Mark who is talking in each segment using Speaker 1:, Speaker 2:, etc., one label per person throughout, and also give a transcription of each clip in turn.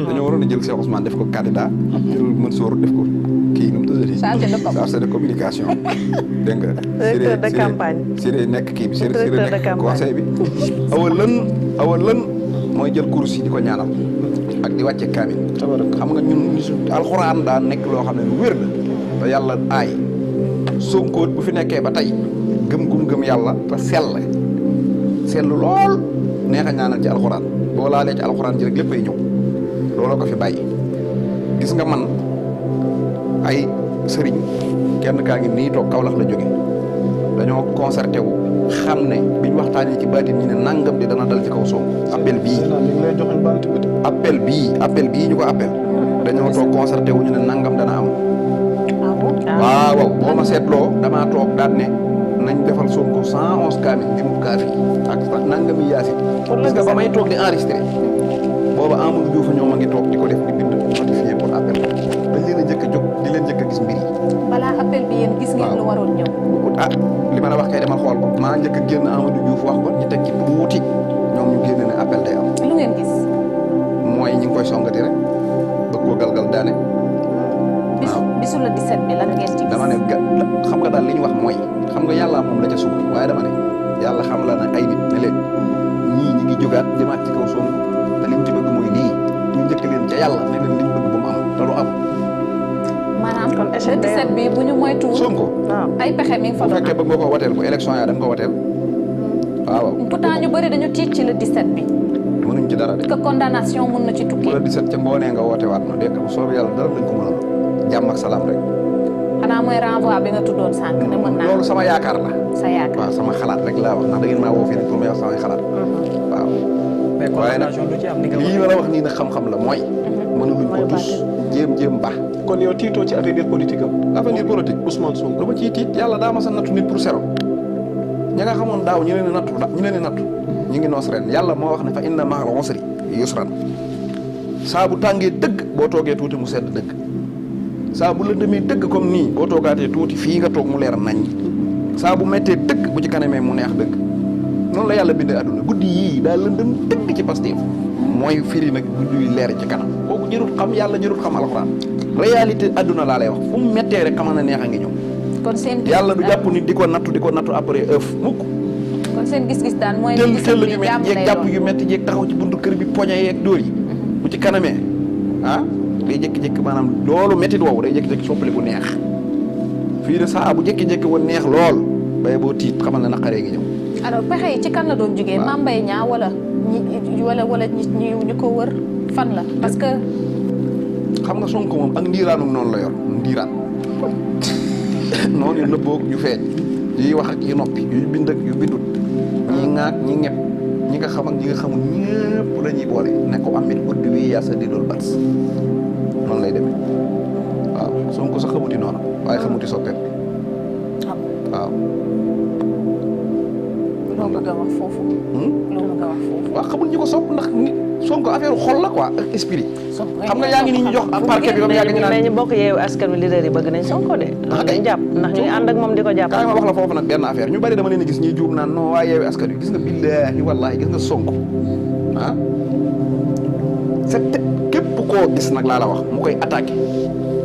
Speaker 1: dañoo waroon a jël Cheikh Ousmane def ko candidat. jël Mansour def ko kii nu mu tuddati. chargé de communication. dégg nga.
Speaker 2: directeur de campagne.
Speaker 1: Siré nekk kii bi Siré nekk conseil bi. awa lën mooy jël kurus yi di ko ñaanal. ak di wàcce kaamil. xam nga ñun alxuraan daa nekk loo xam ne lu wér la. te yàlla aay. Sonko bu fi nekkee ba tey gëm yàlla te sell lool neex a ñaanal ci alxuraan boo laalee ci alxuraan ji rek léppay ñëw looloo ko fi bàyyi. gis nga man ay sëriñ kenn kaa ngi nii toog Kaolack la jóge dañoo concerté wu xam ne biñ waxtaanee ci baatin ñi ne nangam di dana dal ci kaw Sonko. appel bii ñu ko appel dañoo toog concerté wu ñu ne nangam dana am. waaw boo ma seetloo damaa toog daal ne nañ defal Sonko 111 kaamil bi mu kaafi ak nangami yaasin. gis nga ba may toog di enregistré booba Amadou Diouf ñoom a ngi toog di ko def di bind notifié pour appel dañ leen a njëkk a jóg di leen njëkk a gis mbir yi.
Speaker 3: balaa appel bi yéen gis ngeen lu waroon ñëw.
Speaker 1: li ma la wax kay dama xool ko maa njëkk a génn Amadou Diouf wax ko ñu teg ci tuuti ñoom ñu génn ne appel day am.
Speaker 3: lu ngeen gis.
Speaker 1: mooy ñi ngi koy songati rek bëgg koo galgal daane.
Speaker 3: bisu la 17 bi lan ngeen ci gis.
Speaker 1: dama ne xam nga daal li ñu wax mooy xam nga yàlla moom la ca suuf waaye dama ne yàlla xam la na ay nit ne leen ñii ñi ngi jógaat jëmaat ci kaw Sonko te liñ ci bëgg mooy lii ñu njëkk leen ca yàlla ne leen liñ bëgg bu mu am te lu am.
Speaker 3: maanaam kon le 17 bi bu ñu moytuwul.
Speaker 1: Sonko
Speaker 3: ay pexe mi ngi fa.
Speaker 1: bu fekkee bëgg nga ko wateel bu élection yaa da nga ko wateel waaw.
Speaker 3: pourtant ñu bëri dañu tiit ci le 17 bi.
Speaker 1: mënuñ ci dara de.
Speaker 3: que condamnation mun na ci tukkee.
Speaker 1: le 17 ca ngoonee nga woote waat na dégg nga bu soobee yàlla dara dañ ko mën a jàmm ak salaam rek.
Speaker 3: xanaa mooy renvoi bi nga tuddoon sànq ne mën naa.
Speaker 1: loolu sama yaakaar la.
Speaker 3: sa yaakaar
Speaker 1: waaw sama xalaat rek laa wax ndax da ngeen maa woo fii rek pour may wax samay xalaat. waaw.
Speaker 4: mais condamnation du ci am ni nga
Speaker 1: lii ma la wax nii nag xam-xam la mooy. mënuluñ ko tus jéem baax.
Speaker 5: kon yow tiitoo ci avenir politique am.
Speaker 1: avenir politique
Speaker 5: Ousmane Sonko.
Speaker 1: lu ma ciy tiit yàlla daa ma sa nattu nit pour sero ña nga xamoon daaw ñu leen di nattu ñu ngi noos ren yàlla moo wax ne fa inna ma'al usri yusran saa bu tàngee dëgg boo toogee tuuti mu sedd dëgg saa bu lëndëmee dëgg comme nii boo toogaatee tuuti fii nga toog mu leer nañ saa bu méttee dëgg bu ci kanamee mu neex dëgg noonu la yàlla bindee àdduna guddi yii daa lëndëm dëgg ci Pastef mooy firi nag guddi yu leer ci kanam kooku jërut xam yàlla jërut xam alxuraan réalité àdduna laa lay wax fu mu méttee rek xamal na neex a ngi ñëw.
Speaker 3: kon seen
Speaker 1: yàlla du jàpp nit di ko nattu après ëf mukk.
Speaker 3: kon seen gis-gis daal mooy.
Speaker 1: teel yu métti jeeg jàpp yu métti jeeg taxaw ci buntu kër bi poñe yeeg dóor yi. bu ci kanamee day jékki-jékki maanaam loolu méttit woowu day jékki-jékki soppali bu neex fii de saa bu jékki-jékki woon neex lool bay boo tiit xamal na naqaree ngi ñëw.
Speaker 3: alors pexe yi ci kan la doon jógee. Mame Mbaye Niang wala ñu ko wër fan la parce que.
Speaker 1: xam nga Sonko moom ak ndiiraanum noonu la yor ndiiraan noonu yu nëbboog yu feeñ yuy wax ak yu noppi yu bind ak yu bindut ñi ŋaak ñi ñepp ñi nga xam ak ñi nga xamul ñëpp dañuy boole ne ko amit uddi wi yaa sa di dool bats noonu lay demee waaw Sonko sax xamuti noonu waaye xamuti soppeem waaw.
Speaker 3: loo bëgg a wax foofu.
Speaker 1: waaw xamul ñi ko sopp ndax ni Sonko affaire xol la quoi ak esprit. xam nga yaa ngi nii ñu jox parquet bi ba mu yàgg ñu naan
Speaker 2: mais ñu bokk yeewu askan wi leader yi bëgg nañ Sonko de. ndax dañ jàpp ndax ñu ngi ànd ak moom di ko jàpp.
Speaker 1: kaay ma wax la foofu nag benn affaire ñu bari dama leen gis ñuy juum naan non waa yeewu askan wi gis nga billaahi wallaahi gis nga Sonko c'est képp koo gis nag laa la wax mu koy attaqué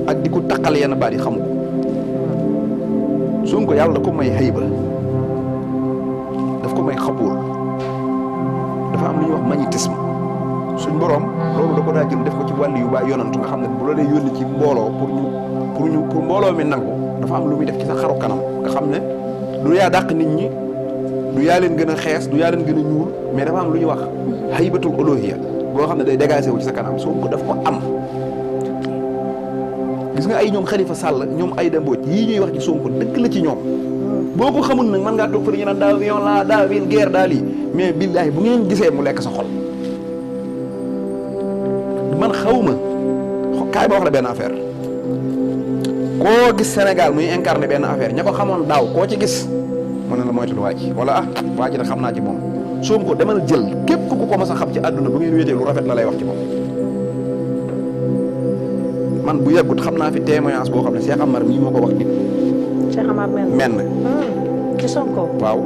Speaker 1: ak di ko taqal yenn baat yi xamu ko Sonko yàlla da ko may xëyba daf ko may xabuul dafa am lu ñuy wax magnétisme suñ borom loolu da ko daa jël def ko ci wàll yu baa yonantu nga xam ne bu la dee yónni ci mbooloo pour mbooloo mi nangu dafa am lu muy def ci sa xaru kanam nga xam ne du yaa dàq nit ñi du yaa leen gën a xees du yaa leen gën a ñuul mais dafa am lu ñuy wax haybatul uluhiyya boo xam ne day dégagé wu ci sa kanam Sonko daf ko am gis nga ay ñoom Khalifa Sall ñoom Aïda Mbodj yii ñuy wax ci Sonko dëkk la ci ñoom boo ko xamul nag mën ngaa toog fa ñu naan daa avion la daa wil guerre daa lii mais billaahi bu ngeen gisee mu lekk sa xol man xawma kaay ba wax la benn affaire koo gis Sénégal muy incarné benn affaire ña ko xamoon daaw koo ci gis mu ne la moytu waa ji wala waa ji nag xam naa ci moom Sonko demal jël képp ku ko mas a xam ci àdduna bu ngeen wéetee lu rafet la lay wax ci moom man bu yàggut xam naa fi témoignage boo xam ne Cheikh Amar mii moo ko wax nit
Speaker 2: Cheikh Amar menn ci Sonko
Speaker 1: waaw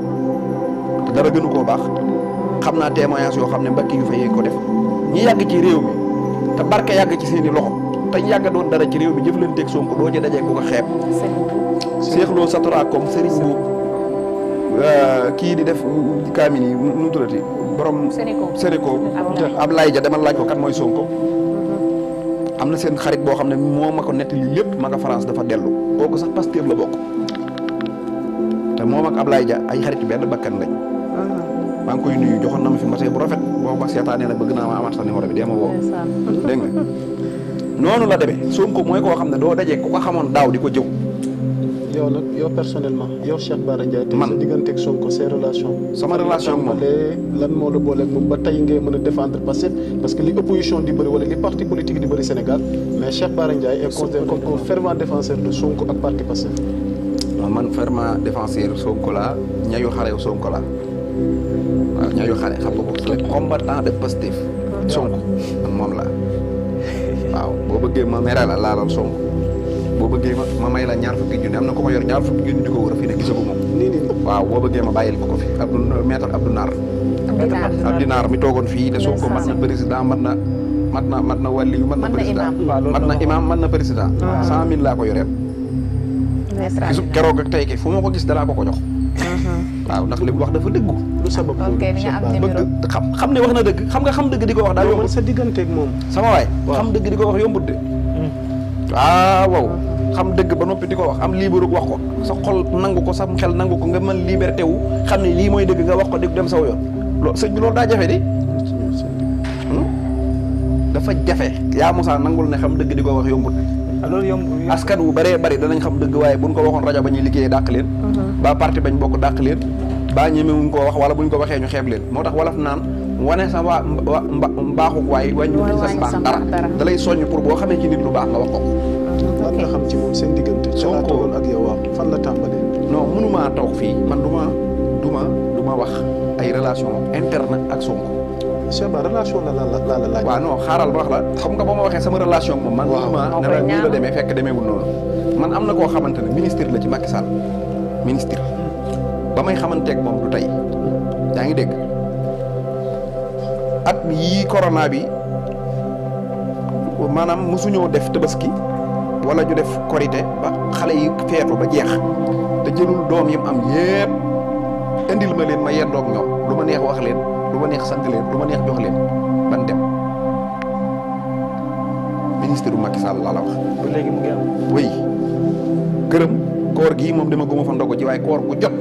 Speaker 1: te dara gënu koo baax xam naa témoignage yoo xam ne mbakki yu fa yee ko def ñi yàgg ci réew mi te barke yàgg ci seeni loxo te yàgg doon dara ci réew mi jëflanteeg Sonko doo ci dajee ku ko xeeb. Seexloo Satura comme Serigne bu kii di def kaamin yi nu tuddati borom. Sénéco Ablaye Ja demal laaj ko kan mooy Sonko. am na seen xarit boo xam ne moo ma ko nettali lépp ma nga France dafa dellu kooku sax Pastef la bokk te moom ak Ablaye Ja ay xarit benn bakkan lañ. maa ngi koy nuyu joxoon na ma fi mbase bu rafet boo ma seetaanee nag bëgg naa ma amaat sa numéro bi dee ma woo. dégg nga noonu la demee Sonko mooy koo xam ne doo dajee ku ko xamoon daaw di ko jëw.
Speaker 5: yow nag yow personnellement yow Cheikh Bara Ndiaye. tey sa diggante ak Sonko ses relations.
Speaker 1: sama relation ak moom
Speaker 5: lan moo la booleeg moom ba tey ngay mën a défendre Pastef parce que li opposition di bëri wala li parti politique di bëri Sénégal mais Cheikh Bara Ndiaye est considéré comme un fervent défenseur de Sonko ak parti Pastef.
Speaker 1: non man fervent défenseur Sonko laa ñayu xare Sonko laa waaw ñayu xare xam nga ko c'est combattant de Pastef Sonko man moom laa waaw boo bëggee ma mere la laalal Sonko. boo bëggee ma may la ñaar fukki junni am na ko ma yor ñaar fukki junni di ko wër fii ne gisagu moom. waaw boo bëggee ma bàyyil ko fi maître Abdou Naar mi toogoon fii ne Sonko mat na président mat na wàlli mat na président mat na imam mat na président 100 000 laa ko yoreel gisu keroog ak tey ki fu ma ko gis danaa ko jox waaw ndax li mu wax dafa dëggu
Speaker 5: lu sabab
Speaker 1: bëgg xam ne wax na dëgg xam dëgg di ko wax daal yombut
Speaker 5: sa digganteeg moom
Speaker 1: sama waay xam dëgg di ko wax yombut de waaw xam dëgg ba noppi di ko wax am liberté wax ko sa xol nangu ko sa xel nangu ko nga mën liberté wu xam ne lii mooy dëgg nga wax ko di dem saw yoon loolu sëñ bi loolu daa jafe di dafa jafe yaa Moussa nangul ne xam dëgg di ko wax yombut
Speaker 4: loolu yomb
Speaker 1: askan wu bëree bëri danañ xam dëgg waaye buñ ko waxoon rajo ba ñuy liggéeyee dàq leen ba parti bañ bokk dàq leen ba ñemewuñ koo wax wala buñ ko waxee ñu xeeb leen moo tax wolof naan wane sa mbaaxuk waay wàññi sa mbaax dara da lay soññ pour boo xamee ci nit lu baax nga wax ko
Speaker 5: lan nga xam ci moom seen diggante Sonko ak yow waaw fan la tàmbalee
Speaker 1: non mënumaa toog fii man du ma wax ay relation interne ak Sonko
Speaker 5: Cheikh Bara relation la laaj
Speaker 1: waaw non xaaral ba wax la xam nga ba ma waxee sama relation ak moom man mënuma ne la nii la demee fekk demeewul noonu man am na koo xamante ne ministre la ci Macky Sall ministre ba may xamanteeg moom du tey yaa ngi dégg at yii corona bi maanaam mosuñoo def tabaski wala ñu def korité ba xale yi feetu ba jeex te jëlul doom yi mu am yépp indil ma leen ma yendoog ñoom lu ma neex wax leen lu ma neex sant leen lu ma neex jox leen ban dem ministre bu Macky Sall laa la wax.
Speaker 4: ba léegi mu ngi am.
Speaker 1: oui këram koor gii moom dama guma fa ndogu ji waaye koor gu jot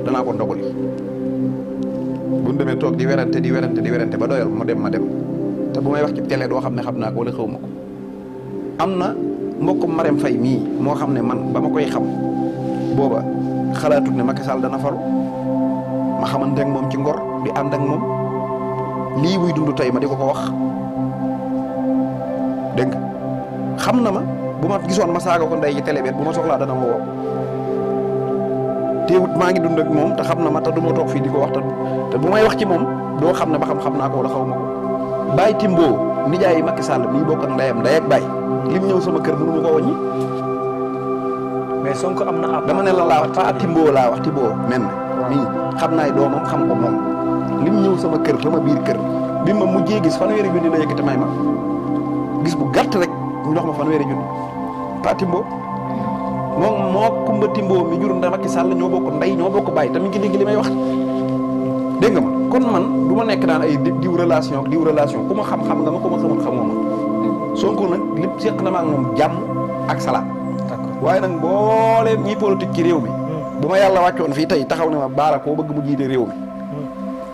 Speaker 1: danaa ko ndogali bu ñu demee toog di werante ba doyal ma dem te bu may wax ci télé doo xam ne xam naa ko wala xaw ma ko am na mbokkum Marème Faye mii moo xam ne man ba ma koy xam booba xalaatut ne Macky Sall dana falu ma xamante ak moom ci ngor di ànd ak moom lii muy dund tey ma di ko wax dégg nga xam na ma bu ma gisoon ma saaga ko ndey ci télé bi bu ma soxlaa dana ma woo teewut maa ngi dund ak moom te xam na ma te du ma toog fii di ko wax te bu may wax ci moom doo xam ne ba xam naa ko wala xaw ma ko Baye Timbo nijaay Macky Sall mii bokk ak ndeyam ndey ak baay lim ñëw sama kër mënu ma ko wàññi.
Speaker 4: mais Sonko am na
Speaker 1: dama ne la laa wax pas Timbo laa wax Timbo men mii xam naay doomam xam ko moom lim ñëw sama kër sama biir kër bi ma mujjee gis fanweeri junni la yëkkati may ma gis bu gàtt rek ñu jox ma fanweeri junni pas Timbo moom moo Kumba Timbo mi jur Macky Sall ñoo bokk ndey ñoo bokk baay te mi ngi dégg li may wax dégg nga ma kon man du ma nekk daan ay diw relation ku ma xam-xam nga ma ku ma xamul xamoo ma Sonko nag lépp seq na ma ak moom jàmm ak salaam waaye nag mbooleem ñi politique ci réew mi bu ma yàlla wàccoon fii tey taxaw ne ma Bara koo bëgg mu jiite réew mi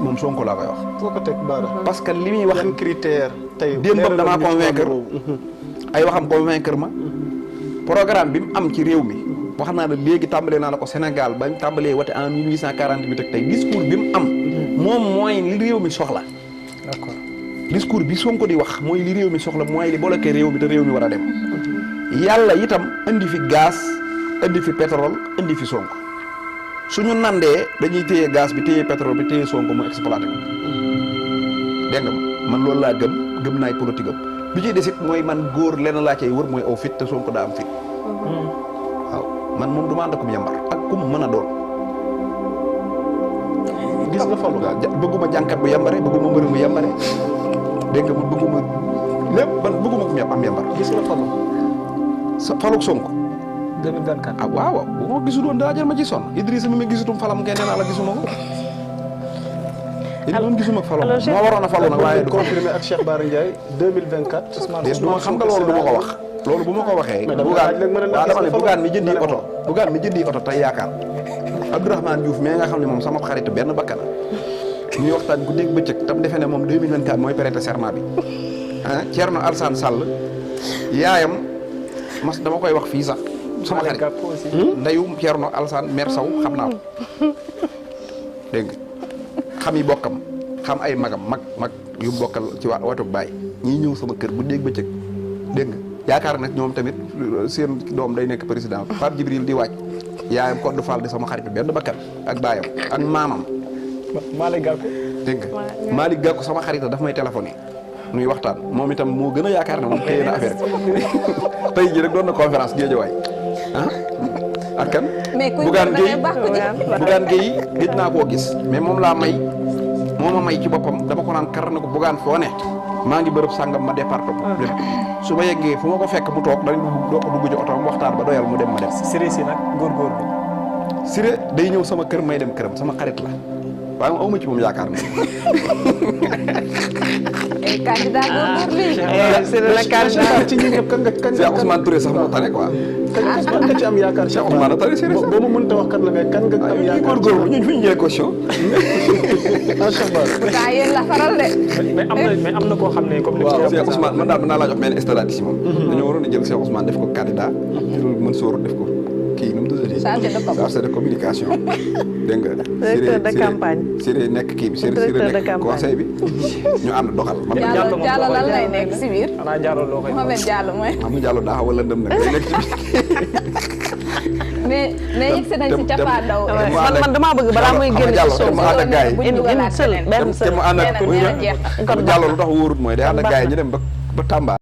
Speaker 1: moom Sonko laa koy wax.
Speaker 5: foo ko teg Bara.
Speaker 1: parce que li muy wax
Speaker 5: yan critère tey
Speaker 1: démbam damaa convaincre ay waxam convaincre ma programme bi mu am ci réew mi wax naa la léegi tàmbalee naa la ko Sénégal bañ tàmbalee wate en 1848 ak tey discours bi mu am moom mooy li réew mi soxla.
Speaker 4: d'accord
Speaker 1: discours bi Sonko di wax mooy li réew mi soxla mooy li bloqué réew mi te réew mi war a dem yàlla itam indi fi gaz indi fi pétrole indi fi Sonko suñu nandee dañuy téye gaz bi téye pétrole bi téye Sonko mu exploité ko dégg nga man loolu laa gëm naay politique am bi ciy desit mooy man góor lenn laa cay wër mooy aw fit te Sonko daa am fit waaw man moom du ma ànd ak yambar ak ku mu mën a doon gis nga falu bëgguma jànkat bu yambare bëgguma mbër mu yambare dégg nga bëgguma lépp ban bëgguma ko am yambar.
Speaker 4: gis nga falu.
Speaker 1: faluk Sonko.
Speaker 4: 2024.
Speaker 1: ah waaw bu ma gisul woon daa jar ma ci sonn Idrissa mi ma gisutum falam ngeen nee naa la gisuma ko. alors gisuma falam moo waroon a falu nag waaye du
Speaker 5: confirmé ak Cheikh Bara Ndiaye 2024.
Speaker 1: du ma xam nga loolu du ma ko wax. loolu bu ma ko waxee. bugaan waaw dama ne bugaan mi jëndi oto. bugaan mi jëndi oto tey yaakaar Abdourahmane Diouf mais nga xam ne moom sama xarit benn bakkan ñuy waxtaan ku dégg bëccëg tam defe ne moom 2024 mooy prêter serment bi ah Thierno Alassane Sall yaayam mas dama koy wax fii sax sama xarit ndeyu Thierno Alassane maire Sow xam naa ko dégg nga xam yi bokkam xam ay magam mag yu bokkal ci watu baay ñii ñëw sama kër bu dégg bëccëg dégg nga yaakaar nag ñoom tamit seen doom day nekk président Pape Djibril di wàcc yaayam Codé Fall di sama xarit benn bakkan ak baayam ak maamam
Speaker 4: Malick Gakou.
Speaker 1: dégg nga Malick Gakou sama xarit daf may téléphoné nuy waxtaan moom itam moo gën a yaakaar ne moom téye na affaire tey jii rek doon na conférence Guédiawaye ah ak kan. Bougane Gueye gëj naa koo gis mais moom laa may moo ma may ci boppam dama ko naan kar na ko Bougane foo ne maa ngi bërëb sàngam ma départ ko dem su ma yeggee fu ma ko fekk mu toog dañ doo ko dugg ci oto mu waxtaan ba doyal mu dem ma dem.
Speaker 4: Siré si nag góorgóorlu.
Speaker 1: Siré day ñëw sama kër may dem këram sama xarit la waaye aw ma ci moom yaakaar na.
Speaker 3: candidat góorgóorlu.
Speaker 2: Siré la candidat
Speaker 5: ci ñi ñëpp kan
Speaker 1: Cheikh Ousmane Touré sax moo tane quoi.
Speaker 5: kan nga ci am yaakaar
Speaker 1: Cheikh Ousmane tane Siré sax.
Speaker 5: boo ma mënta wax kan la ngay kan nga am yaakaar
Speaker 1: góorgóorlu ñun fu ñu jëlee caution.
Speaker 5: Cheikh Bara
Speaker 3: gaa yéen la faral de.
Speaker 4: mais am na koo xam ne comme ni
Speaker 1: waaw Cheikh Ousmane man daal mën naa laa jox benn stratégie moom. dañoo waroon a jël Cheikh Ousmane def ko candidat. jël Mansour def ko kii nu mu tuddati. chargé de communication. dégg nga.
Speaker 2: directeur de campagne.
Speaker 1: Siré nekk kii bi Siré nekk conseil bi. ñu ànd doxal.
Speaker 3: Diallo lan lay nekk si biir.
Speaker 4: xanaa Diallo loo koy
Speaker 3: Mohamed Diallo mooy.
Speaker 1: xam nga Diallo daa xaw a lëndëm nag day nekk ci biir.
Speaker 3: mais yegg si nañ si cappaandaw.
Speaker 2: man damaa bëgg balaa muy génn ci suuf
Speaker 1: mu ànd ak gars yi
Speaker 2: benn sël
Speaker 1: te mu ànd ak
Speaker 3: nee na jeex na.
Speaker 1: Diallo lu tax wóorut mooy day ànd ak gars yi ñu dem ba Tamba.